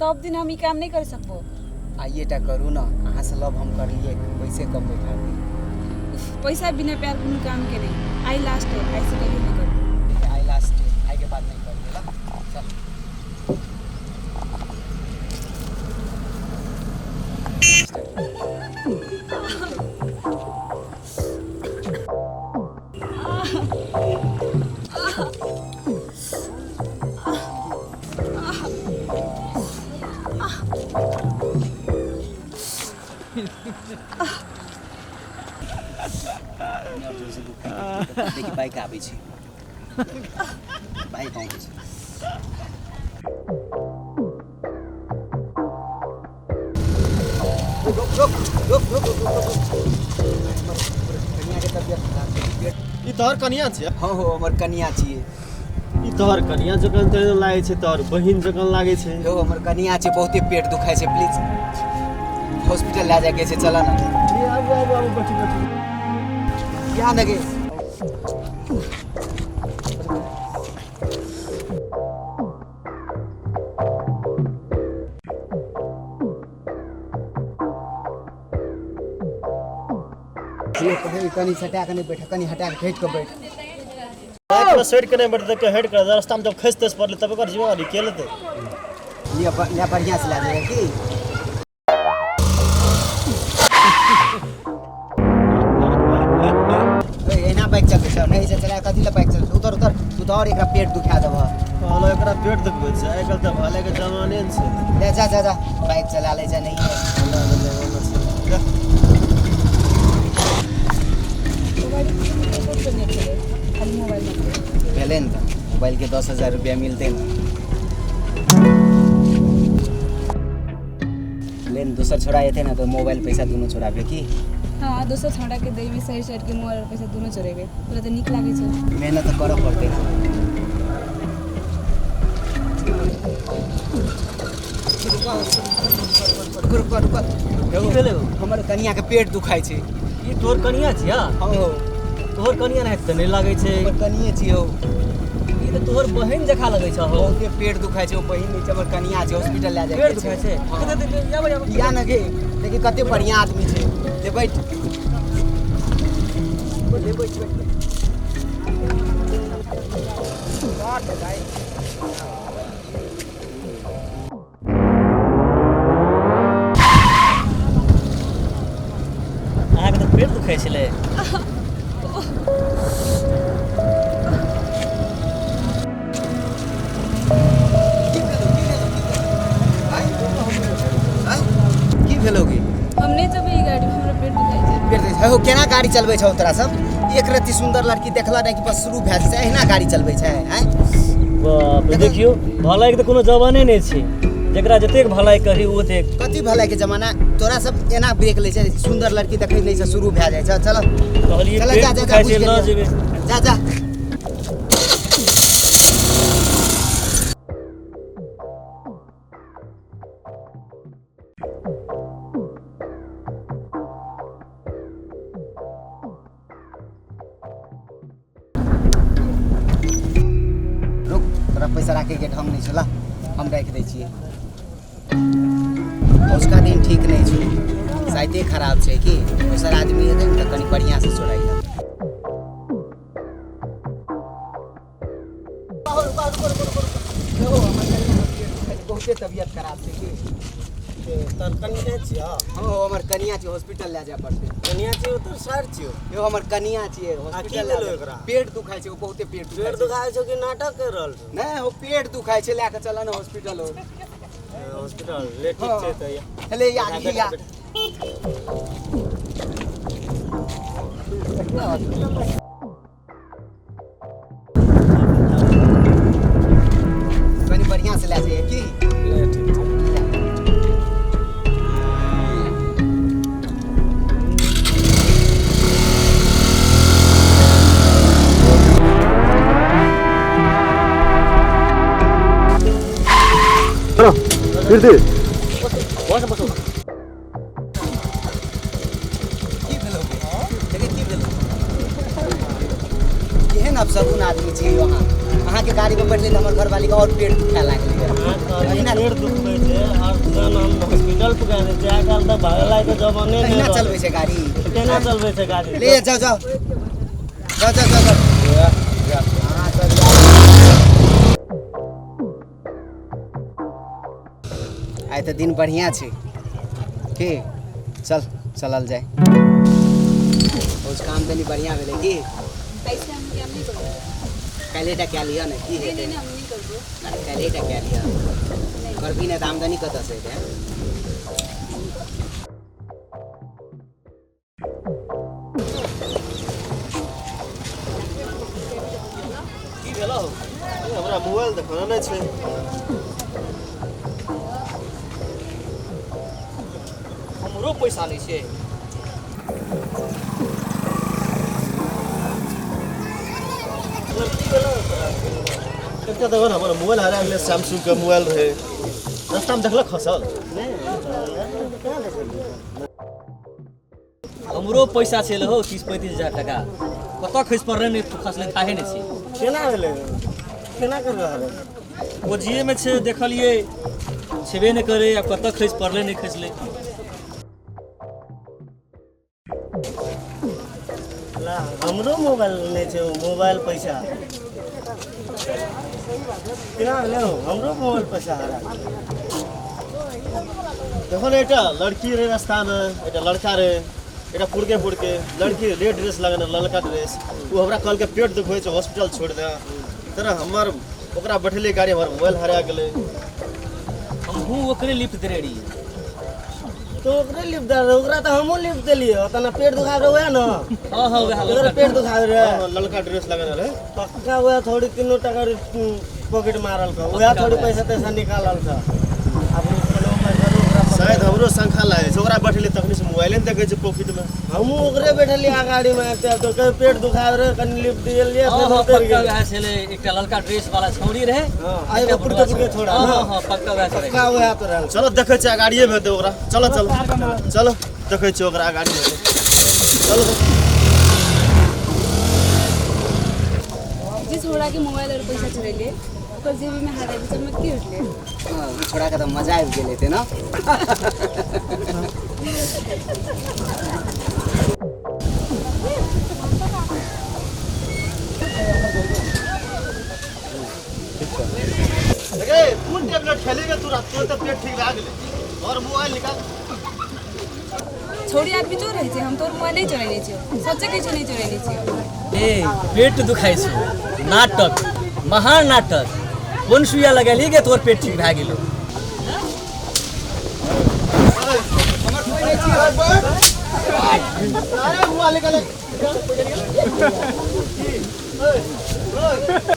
सब दिन हम ई काम नहीं कर सकबो। आइए टा करू ना, अहाँ से लव हम करलिए, पैसे कम बैठा दी। पैसा बिना प्यार कोनो काम के नहीं। I last है, आई से कहियो नहीं करबो। I last है, आई के बाद नहीं करबो ला। चल देखी बाइक आबै छै, बाइक आबै छै। रुक रुक रुक रुक रुक रुक। कनिया के तबियत खराब छै। ई तोहर कनिया छियै? हँ हो, हमर कनिया छियै। ई तोहर कनिया जखन तेहन लागै छै, तोहर बहिन जखन लागै छै। यौ हमर कनिया छै, बहुते पेट दुखाइ छै, प्लीज हॉस्पिटल लए जायके छै, चल ना। आबू आबू आबू, बैठू बैठू। या न गे। कनी सटा के नहीं बैठ, कनी हटा के हटि के बैठ। बाइक में सटि के नहि बैठतै के हटि के रास्ता में जब खसि तसि पड़लै तब ओकर जिम्मेवारी के लेतै? लिअ लिअ, बढ़िआँ से लए जेबै की। एना बाइक चलबै छौ? नहीं से चला, कथी लए बाइक चलबै? उतर उतर, तू तऽ आओर एकरा पेट दुखा देबह। कहलहुँ एकरा पेट दुखबै छै, आइ काल्हि तऽ भले के जमाने ने छै। ले जा जा जा, बाइक चला लै जा। नहीं खाली मोबाइल भेलै ने तऽ मोबाइलके 10,000 रुपया मिलतै ने। ले ने, दोसर छोड़ा एतै ने तऽ मोबाइल पैसा दुनू छोड़ाबे की। हाँ, दोसर छौड़ा के दैमे सही सही के मोबाइल पैसा दुनू चोरेबे, तोरा तऽ नीक लागै छै। मेहनत तऽ करऽ पड़तै ने। रुक रुक रुक। की भेलै? हमर कनिया के पेट दुखाइ छै। ई तोहर कनिया छिया? हँ हो। तोहर कनिया नहि तऽ नहि लागै छै। हमर कनिये छियै हौ। ई तऽ तोहर बहिन जकाँ लगै छ हौ। बहुते पेट दुखाइ छै। ओ बहिन नहि छै, हमर कनिया छै, हॉस्पिटल लए पेट जाइके दुखाइ छै? हँ। आबऽ आबऽ। या न गे, देखी कते बढ़िआँ आदमी छै। ले बैठ, ले बैठ बैठ बैठ। अहाँके तऽ पेट दुखाइ छलै। की भेलौ, की भेलौ, की भेलौ? आँय? आँय? की भेलौ गे? हम नहीं जेबै ई गाड़ी में, हमरा पेट दुखाइ छै। पेट दुखाइ छै? हो, केना गाड़ी चलबै छौ तोरा सब? एक रत्ती सुन्दर लड़की देखला नहि कि बस शुरू भए जाइ छै। एहिना गाड़ी चलबै छै, आँय? बाप रे, देखियौ, भलाइके तऽ कोनो जमाने नहि छै, जकरा जतेक भलाइ करी ओतेक। कथी भलाइ के जमाना? तोरा सब एना ब्रेक लै छै, सुन्दर लड़की देखै नहि छै, शुरू भए जाइ छै। चल। कहलियै चल, पेट जा जा जा। दुखाइ बुझि छै, लऽ गेलियौ। जेबै। जा जा। रुक, तोरा पैसा राखैके ढंग नहि छौ। ला, हम राखि दै छियै। उसका दिन ठीक नहि छौ, साइते खराब छै की। दोसर आदमी एतै ने तऽ कनि बढ़िआँसँ चोराइ। बहुते तबियत खराब छै की। तोहर कनिया छियौ? हँ, हमर कनिया छै, हॉस्पिटल लए जाय पड़तै। कनिया छियौ तोहर सर छियौ? यौ, हमर कनिया छियै, हॉस्पिटल लए भेलौ जाय। एकरा? पेट दुखाइ छै, ओ बहुते पेट दुखाइ पेट छै। दुखाइ छौ कि नाटक कर रहल छौ? नहि हो, पेट दुखाइ छै, लए कऽ चल ने हॉस्पिटल हो। हॉस्पिटल ले, ठीक छै तऽ या। ले या। बैठ, या। बैठ। कनि बढ़िआँ से लए जाइए की। ले, ठीक छै। कीर्ति। की भेलौ गे? देखी की भेलौ? केहन अपशगुन आदमी छियै यौ अहाँ। अहाँके गाड़ी पर बैठले तऽ हमर घरवाली के और पेट दुखाए लागलै। अहाँ कहलियै अहिना पेट दुखबै छै, तहन हम हॉस्पिटल पुगा दै छियै। आइ काल्हि तऽ भलाइके जमाने नहि एहिना रहल। चलबै छै गाड़ी? केना चलबै छै गाड़ी? ले जाओ जाओ जाओ जाओ जाओ जाओ। हाँ, चल जाओ। आइ तऽ दिन बढ़िया छै की, चल चलल जाय। उस काम तनी बढ़िया भेलै की? ऐसे हम काम नहीं करबो। काल्हि टा कए लिअ ने, की नहीं हेतै? नहीं नहीं, हम नहीं करबो। काल्हि टा कए लिअ। करबी नहि तऽ आमदनी कतऽसँ हेतै? की भेलौ? हमरा मोबाइल देखो नहि छै। हमरो पैसा नहि छै। एकटा देखो ने, हमर मोबाइल हरा गेलै। सैमसंग के मोबाइल रहै, रास्तामे देखलक खसल। हमरो पैसा छलै हौ 30-35 हजार टका, कतऽ खसि पड़लै नहि खसलै थाहे नहि छै। केना भेलै? केना कर रहल? गोजिएमे छै, देखलियै छेबे नहि करै, आब कतऽ खसि पड़लै नहि खसलै। हमरो मोबाइल नहि छै, मोबाइल पैसा केना भेलै हौ? हमरो मोबाइल पैसा हरा गेलै। देखो ने, एकटा लड़की रहे रास्तामे, एकटा लड़का रहे, एकटा पुरके पुरके लड़की रेड ड्रेस लगेने, ललका ड्रेस। ओ हमरा कहलकै पेट दुखबै छै, हॉस्पिटल छोड़ि दे। तरह हमर ओकरा बैठेलियै गाड़ी, हमर मोबाइल हरा गेलै। हमहूँ ओकरे लिफ्ट देने रहियै। तो ओकरे लिफ्ट दे, ओकरा तऽ हमहूँ लिफ्ट देलियै। ओतना पेट दुखाबै रहे वएह ने? हाँ हाँ, वएह ओकरा लड़का। पेट दुखाबै रहे, ललका ड्रेस लगेने रहे। पक्का वएह थोड़ी 3 टका पॉकेट मारल का, वएह थोड़ी पैसा तैसा निकालल का। आब ओ कोनो पैसा ओकरा शायद हमरो शंखा लागै छै। ओकरा बैठेलियै तखनी से मोबाइले ने देखै छै पॉकेटमे। हमहूँ ओकरे बैठलियै गाड़ीमे, आबिते आबिते कहीं पेट दुखाबै रहे, कनि लिफ्ट दिएलियै। हाँ फेर हाँ, उतरि पक्का गेलै। वएह छलै। एकटा ललका ड्रेस वाला छौड़ी रहै। हाँ, आ एगो पुरके पुरके छोड़ा। हाँ ने हाँ हाँ, पक्का वएह छलै। पक्का वएह तो रहल। चलो देखै छियै, गाड़िएमे हेतै ओकरा। चलो चलो चलो, देखै छियै ओकरा गाड़ीमे हेतै। चलो। जे छोड़ा के मोबाइल और पैसा चोरेलिए ओकर जेबी में हरा गेल, चमक उठले। हाँ, ओ छोड़ाके तऽ मजा आबि गेल हेतै ने? रे कोन टेबलेट खेलेगा तू? रात तुरंत पेट ठीक भए गेलै और मोबाइल निकाल। छोड़ी आदमी चोर रहै छै। हम तोर मोबाइल नहीं चोरेने छियौ, सच्चे कहै छियौ, नहीं चोरेने छियौ। ए पेट दुखाइ छौ, नाटक महान नाटक। कोन सुइया लगेली गे तोर पेट ठीक भए गेलौ? अरे मोबाइल निकाल।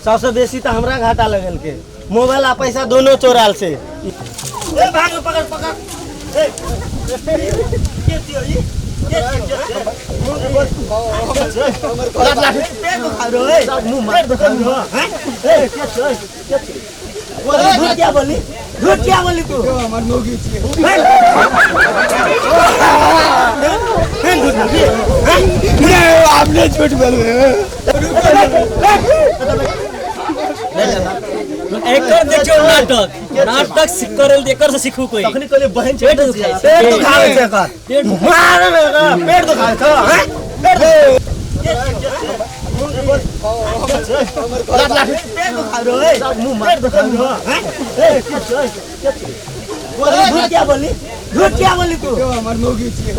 सबसे बेसी तऽ हमरा घाटा लगल के, मोबाइल आ पैसा दोनों चोराल से। ए भाग, पकड़ पकड़। ए के छियौ ई? के छियौ? पेट दुखाबै रहो, ए पेट दुखाबै रहो, हैं? ए के छियौ? के छियौ? झूठ क्या बोली? झूठ क्या बोली तू? हमर मौगी छियै। आपने झूठ बोले। एकर देखियौ नाटक, नाटक करल एकर से सीखू कोई। तखनी कहलियै बहन छै। पेट दुखाइ छै। पेट दुखाबै छै एकर। पेट मारे ने एकरा, पेट दुखाबै छै, हैं? पेट दुखाबै रहो, ए पेट दुखाबै रहो, हैं? ए के छियौ? के छियौ? झूठ क्या बोली? झूठ क्या बोली तू? हमर मौगी छियै।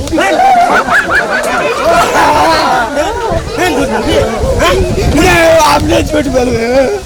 आपने झूठ बोले।